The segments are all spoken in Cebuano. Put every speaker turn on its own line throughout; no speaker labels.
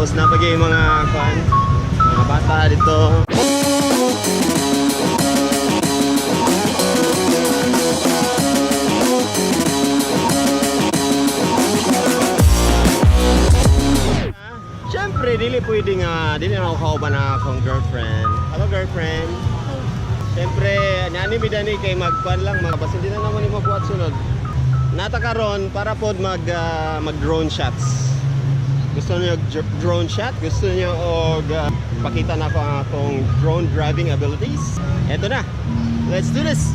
Tapos napagay yung mga kuan, mga bata dito. Siyempre, dili pwede nga, dili na ako kauban na akong girlfriend. Hello, girlfriend. Siyempre, nani mi dani kay magkuan lang, magbasin din na naman yung mabuhat sunod. Nata karon para pod mag drone shots. Gusto niyo og drone shot? Gusto niyo og pakita na ko ang akong drone driving abilities? Eto na. Let's do this.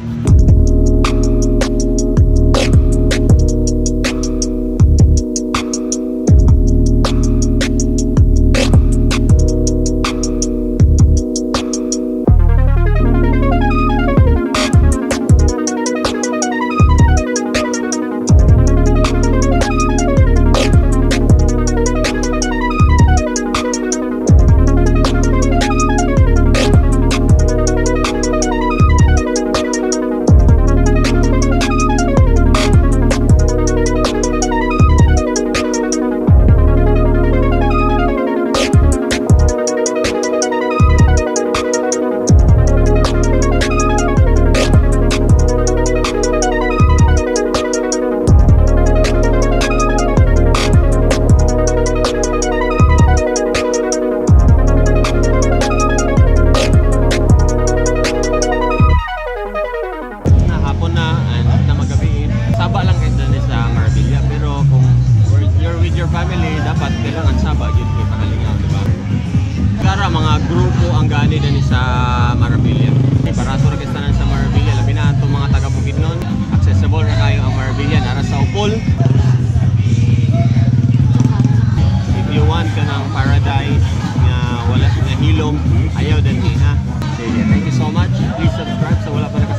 Na hapon na and na magabi. Saba lang kayo dun sa Maravilla, pero kung you're with your family, dapat kailangan saba gyud kay pakalingaw, di ba? Kara mga grupo ang gani dani sa Maravilla. Barato ra kay tanan sa Maravilla, labi na atong mga taga Bukidnon. Accessible ra kayo ang Maravilla, nara sa Upol. If you want ka ng paradise nga wala nga hilom, ayaw din ha. Sige, thank you so much. Please subscribe sa wala pa.